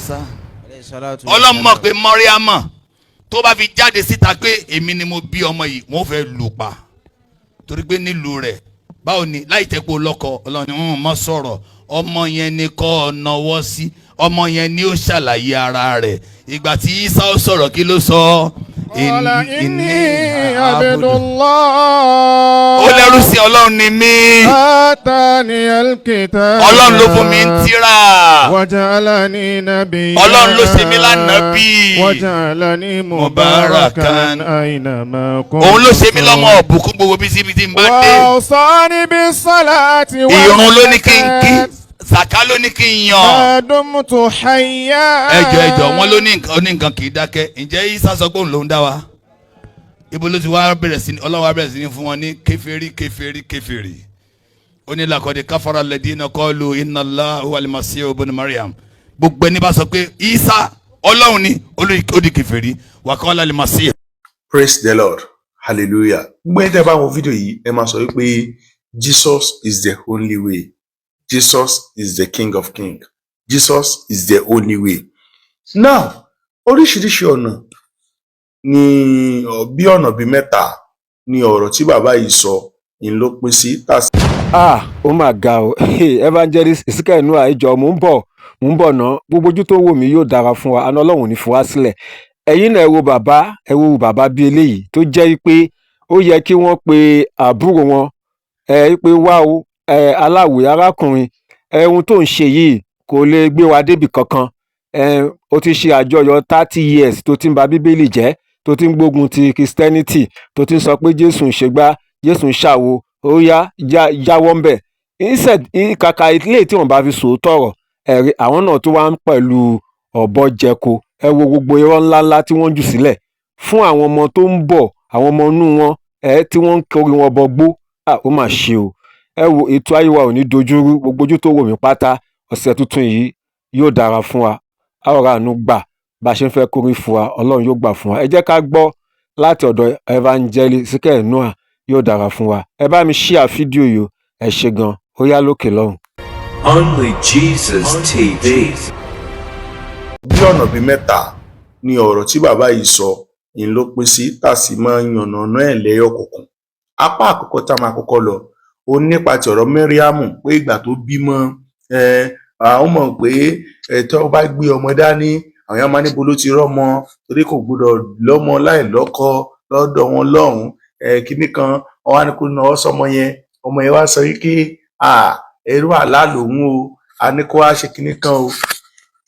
Isa. Alayhi salatu Ọlọ́run mọ̀ wassalam. pé Mọ́ríámà tó bá fi jáde síta pé èmi ni mo bí ọmọ yìí, wọ́n fẹ́ lù pa, torí pé nílùú rẹ̀, báwo ni láì tẹ́ pé ó lọ́kọ? Ọlọ́run ni wọ́n mọ̀ sọ̀rọ̀. Ọmọ yẹn ni kọ́ ọ náwó sí, ọmọ yẹn ni ó ṣàlàyé ara rẹ̀. Ìgbà tí Isa ó sọ̀rọ̀, kí ló sọ? قال إني عبد الله. Ó lẹ́rú sí Ọlọ́run ni mí. آتاني الكتاب. Ọlọ́run ló fún mi ń tírà. وجعلني نبيا. Ọlọ́run ló ṣe mí lánàbí. وجعلني مباركا. مباركا أينما كنت. Òun ló ṣe mí lọ́mọ ọ̀bùkún gbogbo bí síbi tí n bá dé. وأوصاني بالصلاة. Ìrun ló ní kí n kí, sàká ló ní kí n yàn. ما دمت حيا. Ẹjọ, ẹjọ, wọn ló ní nǹkan, ó ní nǹkan kì í dákẹ́. Ǹjẹ́ Isa sọ pé òun ló ń dá wa? Ibo ló ti wá bẹ̀rẹ̀ sí ní Ọlọ́run wá bẹ̀rẹ̀ sí ní fún wọn ní kèfèrí, kèfèrí, kèfèrí? Ó ní لقد كفر الذين قالوا إن الله هو المسيح ابن مريم. Gbogbo ẹni bá sọ pé Isa Ọlọ́run ni, ó di kèfèrí. وقال المسيح. Praise the Lord, hallelujah. Gbogbo ẹni tẹ́ bá wo fídíò yìí, ẹ máa sọ wípé Jesus is the only way, Jesus is the King of Kings, Jesus is the only way. Now, oríṣiríṣi ọ̀nà ni, bí ọ̀nà bíi mẹ́ta ni ọ̀rọ̀ tí bàbá yìí sọ ń ló pín sí tá a sì Ah, ó mà ga o! Evangelist Ezekiel Noah, ìjọ, mò ń bọ̀, mò ń bọ̀ ná. Gbogbo ojú tó wò mí, yóò dára fún wa, àná Ọlọ́run ò ní fi wá sílẹ̀. Ẹ̀yin náà, ẹ wo bàbá, ẹ wo bàbá bíi eléyìí tó jẹ́ pé ó yẹ kí wọ́n pe àbúrò wọn ẹ pé, wá o, ẹ aláwẹ̀ arákùnrin ẹ, ohun tó ń ṣe yìí kò lè gbé wa débì kankan. Ẹ ó ti ṣe àjọyọ̀ 30 years tó ti ń ba Bíbélì jẹ́, tó ti ń gbógun ti Christianity, tó ti ń sọ pé Jésù ń ṣègbà, Jésù ń ṣàwo. Ó yá, jáwọ́ ń bẹ̀. Instead, kàkà ilé tí wọ́n bá fi sòótọ́ ọ̀rọ̀ ẹ̀rí, àwọn náà tó wá ń pẹ̀lú ọ̀bọ jẹko. Ẹ wo gbogbo irọ́ ńláńlá tí wọ́n jù sílẹ̀ fún àwọn ọmọ tó ń bọ̀, àwọn ọmọ inú wọn ẹ tí wọ́n ń kórí wọn bọgbó. Ó mà ṣe o! Ẹ wo, ètò ayé wa ò ní dojúrú. Gbogbo ojú tó wò mí pátá, ọ̀sẹ̀ tuntun yìí yóò dára fún wa. A ó ráàánú gbà. Bá a ṣe ń fẹ́ kórí fún wa, Ọlọ́run yóò gbà fún wa. Ẹ jẹ́ ká gbọ́ láti ọ̀dọ̀ Evangelist Ezekiel Noah. Yóò dára fún wa. Ẹ bá mi share fídíò yìí o. Ẹ ṣé gan. Ó yá, lókè lọ́hùn. Only Jesus TV. Bí ọ̀nà bíi mẹ́ta ni ọ̀rọ̀ tí bàbá yìí sọ ń ló pín sí, tá a sì máa yànnàná ẹ̀ lẹ́yọ kọ̀ọ̀kan. Apá àkọ́kọ́ tá a máa kọ́kọ́ lọ, ó nípa ti ọ̀rọ̀ Mẹ́ríàmù, pé ìgbà tó bímọ ẹ, àwọn mọ̀ pé ẹ tó bá gbé ọmọ dání, àwọn èèyàn máa níbo ló ti rọ́mọ, torí kò gbọ́dọ̀ lọ́mọ láì lọ́kọ lọ́dọ̀ wọn lọ́hùnún. Ẹ kinní kan, wọn wá ní kó náwó sọmọ yẹn, ọmọ yẹn wá sọ wípé ẹrú àlá lòun o, a ní kó wá ṣe kinní kan o.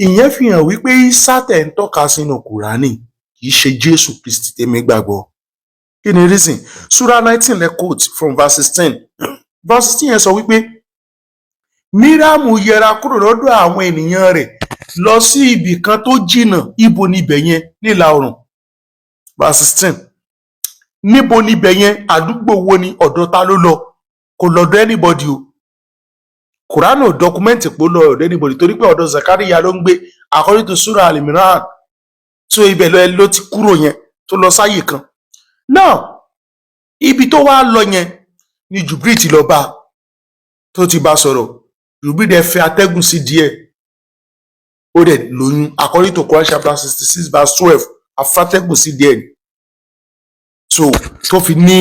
Ìyẹn fi hàn wípé Ísá tẹ̀ ń tọ́ka sínú Kùránì kì í ṣe Jésù Kristi tèmi gbàgbọ́. Kí ni reason? Sura 19 lẹ quote from verse 16. Verse 16 yẹn sọ wípé Míríàmù yẹra kúrò lọ́dọ̀ àwọn ènìyàn rẹ̀ lọ sí ibì kan tó jìnnà. Ibo níbẹ̀ yẹn? Nílà oòrùn. Verse 16, níbo níbẹ̀ yẹn? Àdúgbò wo ni? Ọ̀dọ̀ ta ló lọ? Kò lọ́dọ̀ anybody o. Kùránì ò document pé ó lọ ọ̀dọ̀ anybody, torí pé ọ̀dọ̀ Zakariya ló ń gbé according to Sura Al-Imran. So ibẹ̀ lọ ló ti kúrò yẹn tó lọ sáyè kan. Now, ibi tó wá lọ yẹn ni Jubril ti lọ bá, tó ti bá sọ̀rọ̀. Jubril dẹ̀ fẹ́ atẹ́gùn sí díẹ̀, ó dẹ̀ lóyún according to Quran chapter 66 verse 12. Afátẹ́gùn sí díẹ̀ ni, so tó fi ní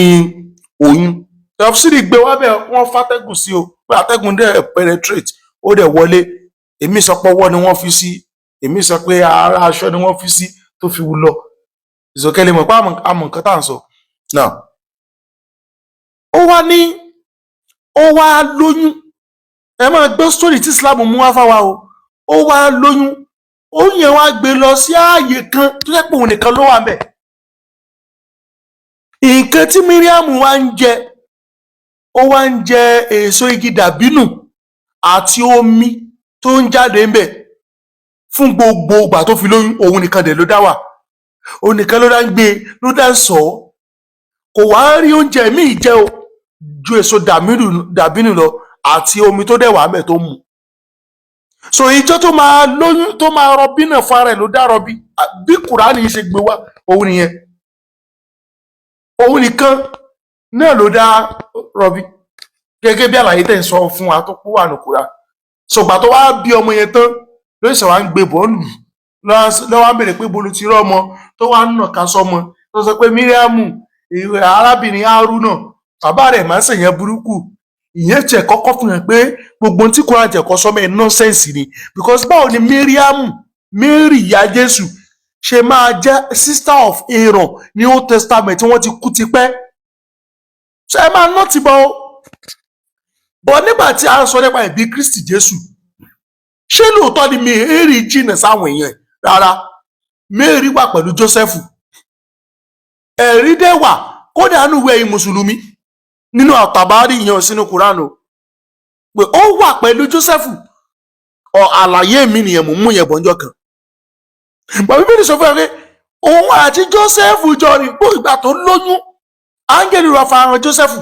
oyún. Tafsiri gbé wá bẹ́ẹ̀, wọ́n fàtẹ́gùn sí o, pé atẹ́gùn dẹ̀ penetrate, ó dẹ̀ wọlé. Èmi sọ pé ọwọ́ ni wọ́n fi sí, èmi sọ pé ara aṣọ ni wọ́n fi sí tó fi wù lọ. Ìsọ̀kẹ́lẹ̀ mọ̀ pé àmọ̀ nǹkan tá à ń sọ. Now, ó wá ní ó wá lóyún. Ẹ máa gbọ́ story tí Islam mú wá fáwa o. Ó wá lóyún, ó yẹn wá gbé lọ sí ààyè kan tó jẹ́ pé òun nìkan ló wà ńbẹ̀. Nǹkan tí Miriam wá ń jẹ, ó wá ń jẹ èso igi dàbínù àti omi tó ń jáde ńbẹ̀ fún gbogbo ìgbà tó fi lóyún. Òun nìkan dẹ̀ ló dá wà, òun nìkan ló dá ń gbé, ló dá ń sọ ọ́. Kò wá rí oúnjẹ míì jẹ o ju èso dàbínù lọ àti omi tó dẹ̀ wà ńbẹ̀ tó mu. So ìjọ tó máa lóyún, tó máa rọbí náà, fún ara ẹ̀ ló dá rọbí. Bí Kùránì ṣe gbé wá òun nìyẹn. Òun nìkan náà ló dá rọbí, gẹ́gẹ́ bí àlàyé tẹ̀ ń sọ fún wa tó kú wà ní Kùránì. Sọgbà tó wá bí ọmọ yẹn tán ló ṣe wá ń gbé bọ́ọ̀lù. Lọ́wọ́ á béèrè pé bolo ti rọ́mọ tó wá ń nàka sọ́mọ, tó sọ pé Míríàmù ìwé arábìnrin Haruna, bàbá rẹ̀ máa ń ṣèyẹn burúkú. Ìyẹn tiẹ̀ kọ́kọ́ fi hàn pé gbogbo ohun tí Quran tiẹ̀ kọ́ sọ́mọ ẹ̀ nonsense ni, because báwo ni Míríàmù, Mary ìyá Jésù, ṣe máa jẹ́ sister of Aaron ní Old Testament tí wọ́n ti kú tipẹ́? Ṣé ẹ máa ná ti bọ́ ọ bọ́ nígbà tí a ń sọ nípa ìbí Kristi Jésù? Ṣé lóòótọ́ ni Mary jìnnà sáwọn èèyàn ẹ̀? Rárá, Mary wà pẹ̀lú Joseph. Ẹ̀rí dẹ̀ wà kódà nínú ìwé ẹ̀yin mùsùlùmí, nínú àtàbárí ìyẹn sínú Kúránù, pé ó wà pẹ̀lú Joseph. Ọ àlàyé mi nìyẹn, mò ń mú yẹn bọ̀njọ́ kan. Bàbá Bíbélì sọ fún ẹ pé òun àti Joseph jọ rìn pé ìgbà tó lóyún, áńgẹ́lì rọ farahàn Joseph.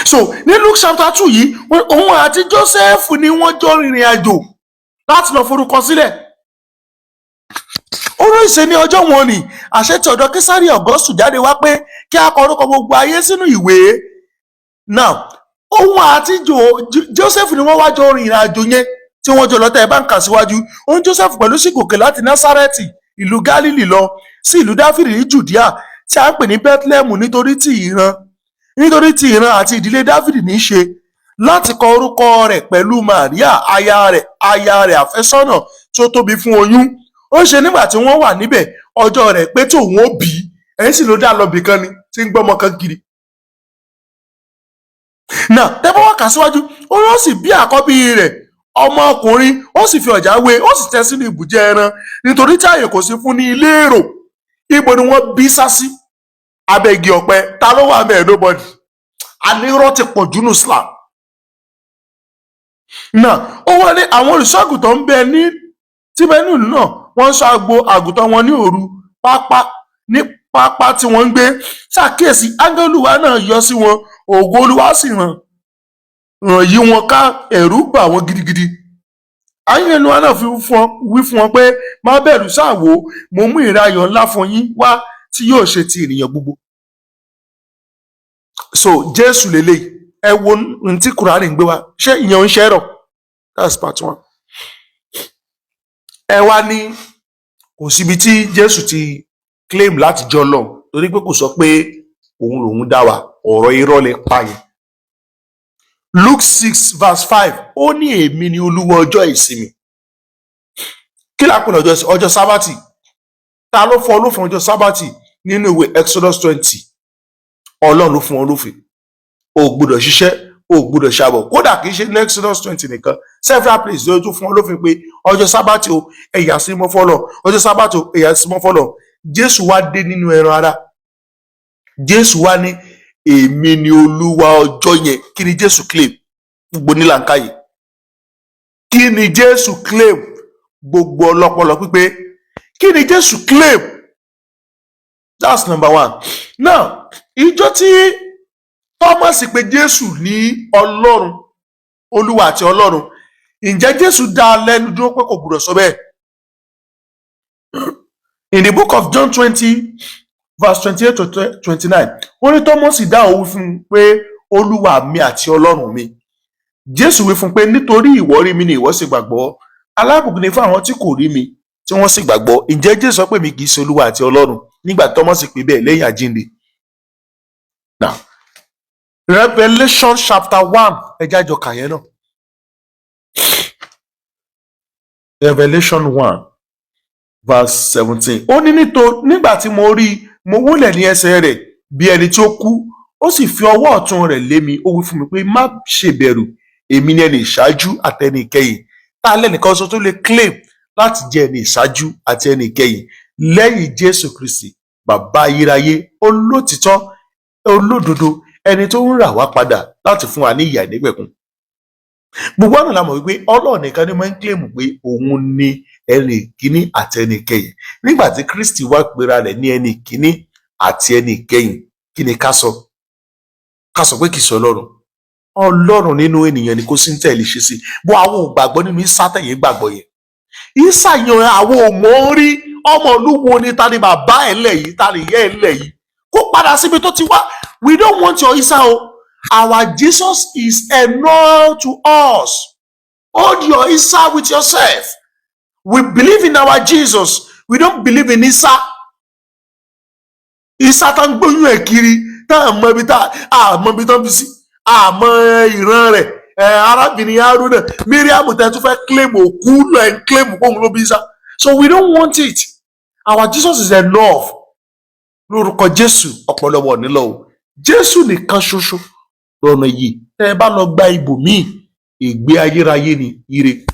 So ní Luke chapter 2 yìí, òun àti Joseph ni wọ́n jọ rìnrìn àjò láti lọ forúkọ sílẹ̀. Ó rán ìṣe ní ọjọ́ wọn ni àṣẹ tí ọ̀dọ̀ Késárì Augustu jáde wá pé kí a kọ orúkọ gbogbo ayé sínú ìwé. Now, òun àti Joseph ni wọ́n wá jọ rìnrìn àjò yẹn tí wọ́n jọ lọ. Tẹ́ ẹ bá ń kà síwájú, òun Joseph pẹ̀lú sì gòkè láti Násárẹ́tì ìlú Gálílì lọ sí ìlú Dáfídì ní Jùdíà tí a ń pè ní Bethlehem, nítorí tí ìran àti ìdílé Dáfídì ní í ṣe, láti kọ orúkọ rẹ̀ pẹ̀lú Maria aya rẹ̀ àfẹ́sọ́nà tí ó tóbi fún oyún. Ó ṣe nígbà tí wọ́n wà níbẹ̀, ọjọ́ rẹ̀ pé tí òun ó bí. Ẹ̀yìn sì ló dá lọ bìkan ni tí ń gbọ́mọ kan kiri náà. Tẹ́bọ́ wá kà síwájú, ó ló sì bí àkọ́bí rẹ̀, ọmọkùnrin, ó sì fi ọ̀já wé, ó sì tẹ́ sínú ibùjẹ ẹran, nítorí tí ààyè kò sí fún ní ilé èrò. Ibo ni wọ́n bí sá sí? Abẹ́ igi ọ̀pẹ. Ta ló wà mẹ́ẹ̀? Nobody. Ànírọ́ ti pọ̀ jù nù Islam náà. Ó wọ́n ní àwọn olùṣọ́àgùtàn ń bẹ ní tíbẹ̀ ní ìlú náà, wọ́n ń ṣọ́ agbo àgùntàn wọn ní òru pápá ní pápá tí wọ́n ń gbé. Ṣàkíyèsí, áńgẹ́lì Olúwa náà yọ sí wọn, ògo Olúwa sì ràn ràn yí wọn ká, ẹ̀rù bà wọ́n gidigidi. Áńgẹ́lì Olúwa náà fi fún ọ wí fún wọn pé, "Má bẹ̀rù, ṣáà wò ó, mo mú ìre ayọ̀ ńlá fún yín wá tí yóò ṣe ti ènìyàn gbogbo." So Jésù lélẹ́yìí. Ẹ wo ohun tí Kùránì ń gbé wá, ṣé ìyẹn ń ṣẹ́rọ̀? That's part one. Ẹ wá ní kò síbi tí Jésù ti claim láti jọ lọ, torí pé kò sọ pé òun lòun dá wa. Ọ̀rọ̀ irọ́ lè pa yẹn. Luke 6 verse 5, ó ní, "Èmi ni Olúwa ọjọ́ ìsinmi." Kí la pè ní ọjọ́ ìsinmi? Ọjọ́ Sábàtì. Ta ló fún ọ lófin ọjọ́ Sábàtì nínú ìwé Exodus 20? Ọlọ́run ló fún ọ lófin: o ò gbọ́dọ̀ ṣiṣẹ́, o ò gbọ́dọ̀ ṣàbọ̀. Kódà kì í ṣe ní Exodus 20 nìkan, several places ló tún fún ọ lófin pé ọjọ́ Sábàtì o, ẹ yà sí mọ́ fọ́lọ̀, ọjọ́ Sábàtì o, ẹ yà sí mọ́ fọ́lọ̀. Jésù wá dé nínú ẹran ara. Jésù wá ní, "Èmi ni Olúwa ọjọ́ yẹn." Kí ni Jésù claim? Gbogbo nílànkàyè, kí ni Jésù claim? Gbogbo ọlọ́pọlọ pípé, kí ni Jésù claim? That's number one. Now, ìjọ tí Thomas pé Jésù ní Ọlọ́run, Olúwa àti Ọlọ́run, ǹjẹ́ Jésù dá a lẹ́nu dúró pé kò gbọdọ̀ sọ bẹ́ẹ̀? In the book of John 20 verse 28 to 29, ó ní Thomas dá òun fún un pé, "Olúwa mi àti Ọlọ́run mi." Jésù wí fún un pé, "Nítorí ìwọ rí mi ni ìwọ sì gbàgbọ́. Alábùkún ni fún àwọn tí kò rí mi tí wọ́n sì gbàgbọ́." Ǹjẹ́ Jésù sọ pé, "Mi kì í ṣe Olúwa àti Ọlọ́run," nígbà tí Thomas pè bẹ́ẹ̀ lẹ́yìn àjíǹde? Now, Revelation chapter 1, ẹ jẹ́ àjọ kà yẹn náà. Revelation 1 verse 17, ó ní, nígbà tí mo rí i, mo wólẹ̀ ní ẹsẹ̀ rẹ̀ bí ẹni tí ó kú. Ó sì fi ọwọ́ ọ̀tún rẹ̀ lé mi, ó wí fún mi pé, "Má ṣe bẹ̀rù, èmi ni ẹni ìṣáájú àtẹni ìkẹyìn." Tá a lẹ́nìkan sọ tó lè claim láti jẹ́ ẹni ìṣáájú àti ẹni ìkẹyìn lẹ́yìn Jésù Kristi, bàbá ayérayé, olótìtọ́, olódodo, ẹni tó ń rà wá padà láti fún wa ní ìyè àìnípẹ̀kun? Gbogbo ọ̀nà la mọ̀ wípé Ọlọ́run nìkan ni máa ń claim pé òun ni ẹni ìkíní àti ẹni ìkẹyìn. Nígbà tí Kristi wá pera rẹ̀ ní ẹni ìkíní àti ẹni ìkẹyìn, kí ni ká sọ? Ká sọ pé kì í sọ Ọlọ́run? Ọlọ́run nínú ènìyàn ni, kò sí ní tẹ̀lé ṣe sí bó. Àwọn ò gbàgbọ́ nínú Ìsá tẹ̀yìn gbàgbọ́ yẹn. Ìsá yan àwọn ò mọ̀ ń rí. Ọmọ ìlú wo ni? Ta ni bàbá ẹ̀ lẹ̀ yìí? Ta ni ìyá ẹ̀ lẹ̀ yìí? Kó padà síbi tó ti wá. We don't want your Isa o. Our Jesus is enough to us. Hold your Isa with yourself. We believe in our Jesus, we don't believe in Isa. Isa tá ń gbóyún ẹ̀ kiri, tá à mọ ibi tá à mọ ibi tán fi sí, à mọ ìran rẹ̀. Ẹ arábìnrin Haruna Mariam tẹ tún fẹ́ claim òkú lọ, ẹ̀ ń claim kóhun ló bí Isa. So we don't want it. Our Jesus is enough. Lórúkọ Jésù, ọ̀pọ̀lọpọ̀ nílò o. Jésù nìkan ṣoṣo lọ́nà yìí. Tẹ́ ẹ bá lọ gba ibòmíì, ìgbé ayérayé ni ire.